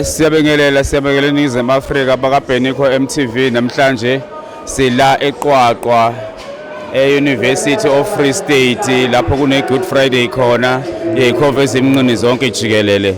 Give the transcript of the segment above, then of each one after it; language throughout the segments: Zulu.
Siyabingelela, siyabingelela iNingizimu Afrika bakaBhenikho MTV. Namhlanje sila eQwaqwa e-University of Free State lapho kune Good Friday khona yezikhova ezimnqini zonke jikelele.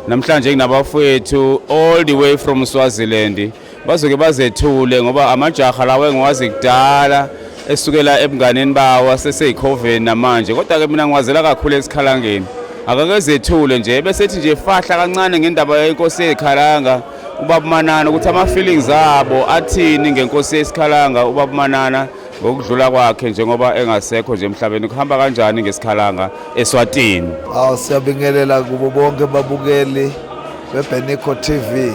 Namhlanje kunabafowethu all the way from Swaziland, bazoke bazethule ngoba amajaha lawo engiwazi kudala esukela ebunganeni bawo aseseyikhoveni namanje, kodwa-ke mina ngiwazela kakhulu esikhalangeni. Akakezethule nje besethi nje fahla kancane ngendaba yenkosi yekhalanga ubaba Manana, ukuthi ama-feelings abo athini ngenkosi yesikhalanga ubaba Manana ngokudlula kwakhe njengoba engasekho nje emhlabeni, kuhamba kanjani ngesikhalanga eSwatini. Awu, siyabingelela kubo bonke babukeli beBenico TV.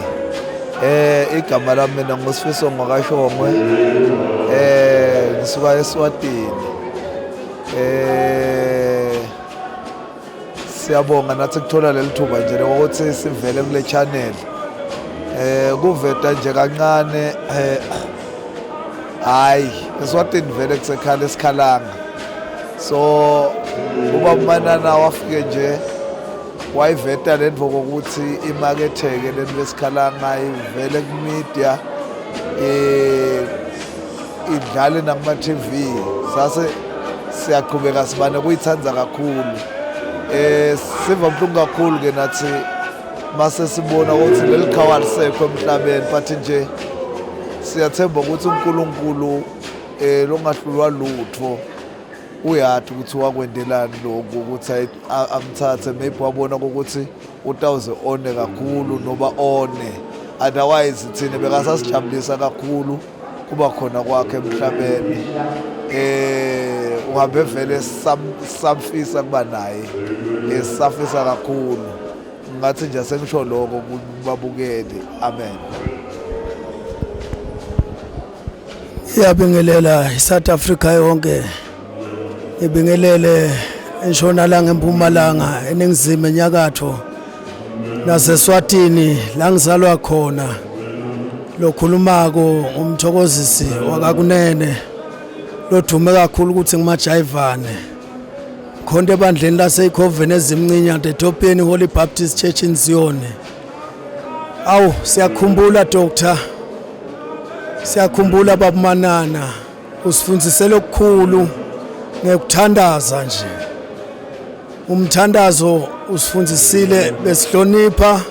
Igama lami mina nguSifiso Ngwakashongwe. Ngisuka eSwatini. Siyabonga nathi kuthola leli thuba nje lokuthi sivele kule channel. Kuveta nje kancane, hayi, eSwatini vele kusekhala esikhalanga. So uba Manana wafike nje wayiveta le ndvo kokuthi imaketheke le nto esikhalanga, ivele ku-media, idlale nakuma-TV, sase siyaqhubeka sibane kuyithanda kakhulu. Siva buhlungu kakhulu ke nathi mase sibona ukuthi leli qhawe alisekho emhlabeni, but nje siyathemba ukuthi uNkulunkulu longahlulwa lutho uyathi ukuthi wakwendelani lokhu ukuthi amthathe. Maybe wabona ukuthi utawuze one kakhulu noba one, otherwise thina bekasasijabulisa kakhulu kuba khona kwakhe emhlabeni. Uhambe vele samfisa kuba naye, safisa kakhulu. Ngathi nje sengisho lokho kubabukeli. Amen. Iyabingelela iSouth Africa yonke, ibingelele entshonalanga, empumalanga, eningizimu, enyakatho naseSwatini la ngizalwa khona. Lokhulumako umthokozisi wakakunene lodume kakhulu ukuthi ngimajayivane, khonto ebandleni laseyiKhoveni ezimncinya, Ethiopian Holy Baptist Church in Zion. Awu, siyakhumbula doctor, siyakhumbula babumanana, usifundisele okukhulu ngekuthandaza nje. Umthandazo usifundisile, besihlonipha,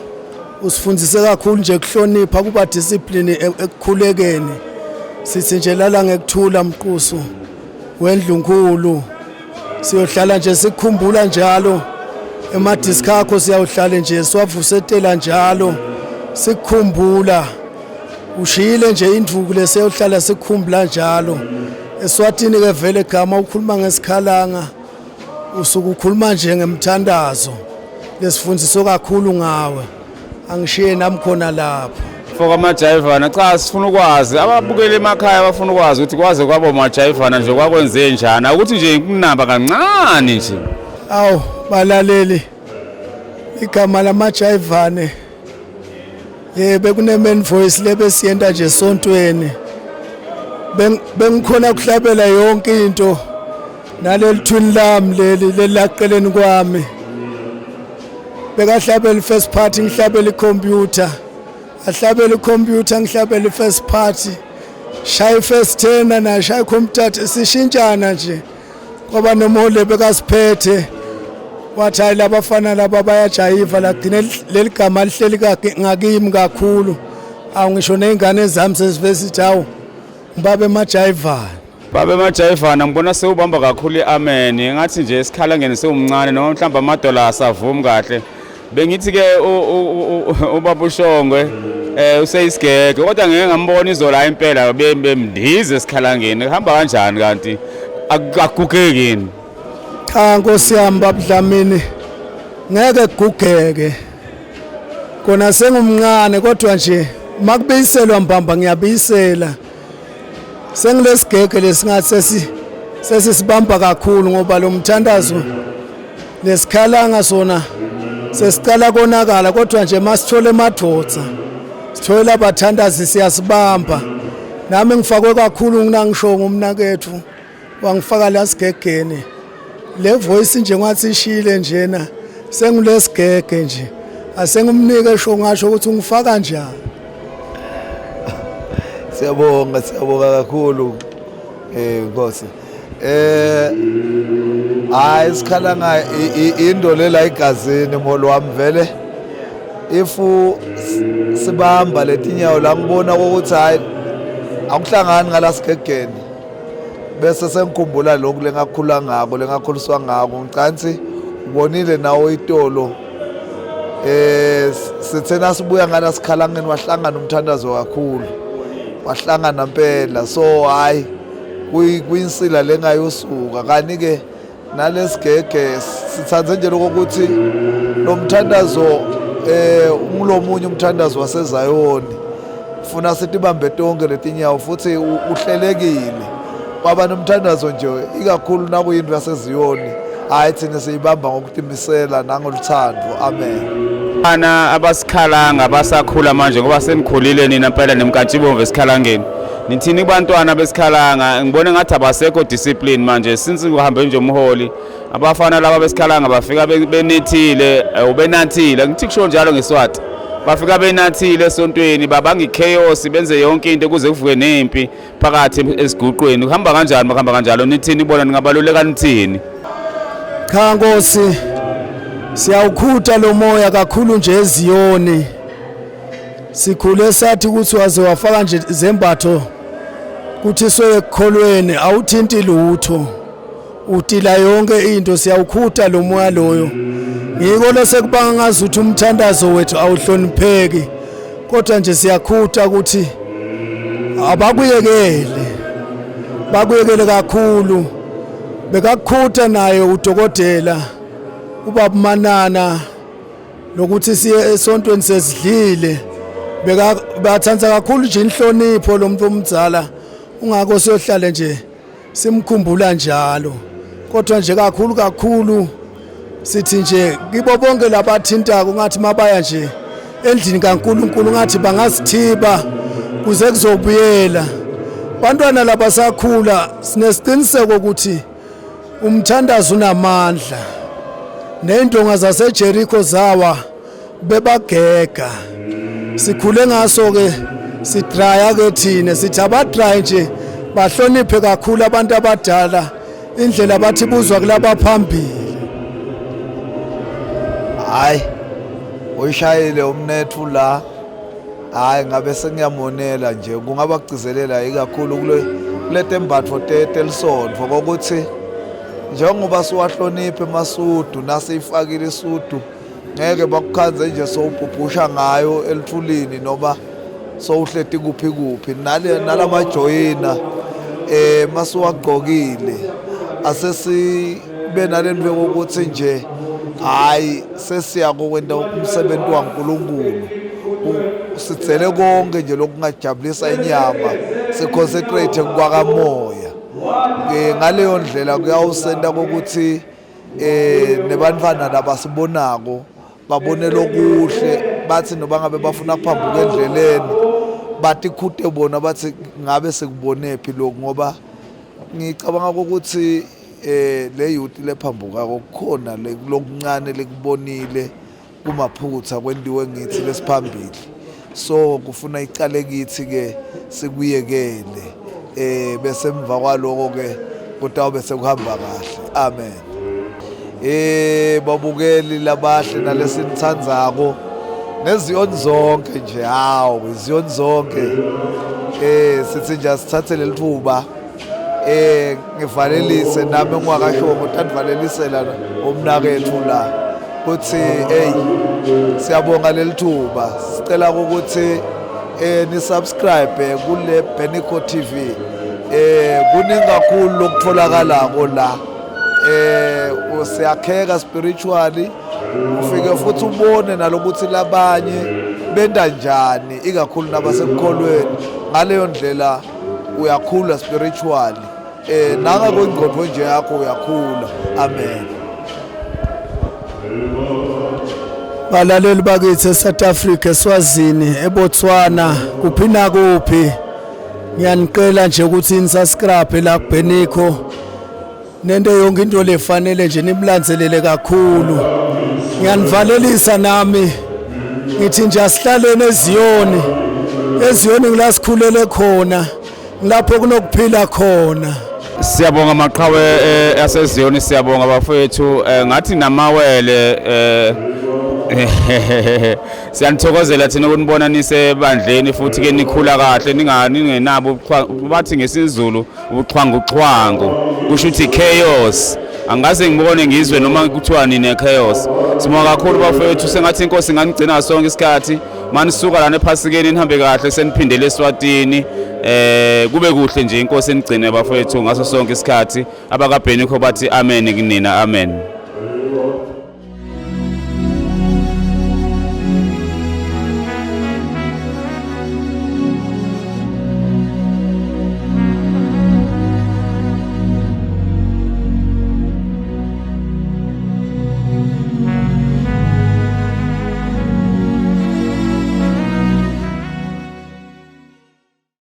usifundise kakhulu nje kuhlonipha, kuba discipline ekukhulekeni. Sithi nje lala ngekuthula mqusu wendlunkulu, siyohlala nje sikukhumbula njalo. Emadiski akho siyawuhlale nje siwavusetela njalo sikukhumbula. Ushiyile nje induku lesiyohlala sikukhumbula njalo eSwatini ke. Vele gama ukhuluma ngesikhalanga usuke ukhuluma nje ngemthandazo lesifundiso kakhulu ngawe. Angishiye nami khona lapho. Foka amajayivana, cha, sifuna ukwazi, ababukeli emakhaya bafuna ukwazi ukuthi kwaze kwabo majayivana nje kwakwenze njani, ukuthi nje kunamba kancane nje. Awu balaleli, igama lamajayivane, bekune man voice lebesiyenta nje esontweni. Bengikhona kuhlabela yonke into naleli twin lami leli lelaqeleni kwami, bekahlabela i-first part, ngihlabela i-computer, ahlabela i-computer, ngihlabela i-first part, shaya i-first tenor naye shaya i-computer, sishintshana nje. Kwaba nomholi bekasiphethe wathi, "Hayi, labafana laba bayajayiva." Lagcine leli gama lihleli ngakimi kakhulu. Awu, ngisho ney'ngane zami sezivele sithi, "Hawu, ngibabe emajayivana." Babe majayivana, ngibona sewubamba kakhulu i-amen, ngathi nje esikhalangeni sewumncane noma mhlawumbe amadola asavumi kahle. Bengithi ke ubaba uShongwe useyisigege, kodwa ngeke ngambona izolo. Hayi impela, bemndize esikhalangeni, kuhamba kanjani kanti akugugeki yini? Cha, nkosi yami, babudlamini, ngeke kugugeke kona, sengumncane, kodwa nje makubiyiselwa mbamba ngiyabiyisela. Sengilesigege lesingathi sesisibamba kakhulu ngoba lo mthandazo nesikhalanga sona sesiqala konakala, kodwa nje masithole emadvodza, sithole abathandazi, siyasibamba. Nami ngifakwe kakhulu nginangisho ngumnakethu wangifaka la sigegeni. Le voice nje ngathi ishile njena, sengulesigege nje. Asengimnike sho ngasho ukuthi ungifaka kanjani. Siyabonga, siyabonga kakhulu Nkosi. Hayi isikhalanga into lela igazini mholo wami vele if sibamba letinyawo la ngibona ukuthi hayi akuhlangani ngalasigegeni bese sengikhumbula lokhu lengakhula ngako lengakhuliswa ngako ngicansi ubonile nawo itolo sithe nasibuya ngala sikhalangeni wahlangana umthandazo kakhulu wahlangana mpela so hayi kuyinsila lengayosuka kani ke nalesigege sithanze nje lokho ukuthi lo mthandazo ungulomunye umthandazo waseZayoni funa sithi bambe tonke letinyawo futhi uhlelekile kwaba nomthandazo nje ikakhulu nakuyinto yaseZiyoni hayi thina siyibamba ngokutimisela nangoluthando. Amen. Bana abasikhalanga basakhula manje ngoba senikhulile nina mpela nemkantshibomvu esikhalangeni. Nithini kubantwana besikhalanga? Ngibona ngathi abasekho discipline manje since kuhambe nje umholi. Abafana laba besikhalanga bafika benithile, ubenathile. Ngithi kusho njalo ngeSwati. Bafika benathile esontweni babanga ichaos benze yonke into kuze kuvuke nempi phakathi esiguqweni. Kuhamba kanjani makuhamba kanjalo? Nithini bona ningabaluleka nithini? Cha Nkosi, siyawukhutha lo moya kakhulu nje eZiyoni. Sikhule sathi ukuthi waze wafaka nje izembatho kuthi soye ekukholweni awuthinti lutho, utila yonke into. Siyawukhutha lo moya loyo. Ngiko lesekubanga ngazuthi umthandazo wethu awuhlonipheki, kodwa nje siyakhutha ukuthi abakuyekele, bakuyekele kakhulu. Bekakukhutha naye udokotela ubaba Manana lokuthi siye esontweni sesidlile, bathanza kakhulu nje inhlonipho lo muntu omdzala, ungako siyohlale nje simkhumbula njalo. Kodwa nje kakhulu kakhulu sithi nje kibo bonke labathintako ngathi mabaya nje endlini kaNkuluNkulu ngathi bangazithiba kuze kuzobuyela. Bantwana labasakhula sinesiqiniseko ukuthi umthandazo unamandla, ney'ndonga zaseJeriko zawa bebagega. Sikhule ngaso-ke sidraya-ke thina sithi abadraye nje bahloniphe kakhulu abantu abadala, indlela bathi buzwa kulaba phambili. Hayi uyishayile umnethu la, hayi ngabe sengiyamonela nje kungaba kugcizelela ikakhulu kule kuletembatfo telisonto kokuthi njengoba siwahloniphe emasudu nasiyifakile isudu ngeke bakukhanze nje sowubhubhusha ngayo elithulini noma sowuhleti kuphi kuphi nale nalamajoyina masiwagqokile asesibe nalento yokuthi nje hayi sesiya kokwenta umsebenzi waNkulunkulu, sitsele konke nje lokungajabulisa inyama siconcentrate kwakamoya. Ngaleyo ndlela kuyawusenta kokuthi nebantwana labasibonako babone lokuhle bathi noba ngabe bafuna kuphambuka endleleni batikhute bona bathi ngabe sekubonephi lokhu, ngoba ngicabanga ukuthi le youth lephambuka kukhona lokuncane lekubonile kumaphutha kwentiwe ngithi lesiphambili, so kufuna icale kithi ke sikuyekele bese emva kwaloko ke kutawube sekuhamba kahle. Amen. Babukeli labahle nalesinithandzako neziyoni zonke nje, hawu iziyoni zonke sithi nje asithathe lelithuba ngivalelise nami ngwakashongo tandivalelisela umnakethu la kuthi hey siyabonga lelithuba, sicela ukuthi ni subscribe kule Benico TV. Kuningi kakhulu lokutholakalako la, siyakheka spiritually, ufike futhi ubone nalokuthi labanye benda njani ikakhulu nabasekukholweni. Ngaleyo ndlela uyakhula spiritually, nanga kwengqondo nje yakho uyakhula. Amen. Balaleli bakithi eSouth Africa, eSwazini, eBotswana, kuphi nakuphi, ngiyanicela nje ukuthi nisubscribe la kuBenico nento yonke into lefanele nje nimlandzelele kakhulu. Ngiyanivalelisa nami Ngithi nje asihlaleni eZiyoni. EZiyoni ngila sikhulele khona, lapho kunokuphila khona. Siyabonga maqhawe aseZiyoni, siyabonga bafowethu. Ngathi namawele siyanithokozela thina ukunibona nisebandleni futhi ke nikhula kahle, ningenabo bathi ngesiZulu ubuxhwanguxhwangu, kusho ukuthi chaos. Angaze ngibone ngizwe noma kuthiwa nine chaos. Sibonga kakhulu bafowethu, sengathi inkosi inganigcina sonke isikhathi. Manisuka lana ephasikeni nihambe kahle, seniphindele eSwatini, kube kuhle nje. Inkosi enigcine bafowethu ngaso sonke isikhathi. AbakaBhenikho bathi amen kunina, amen.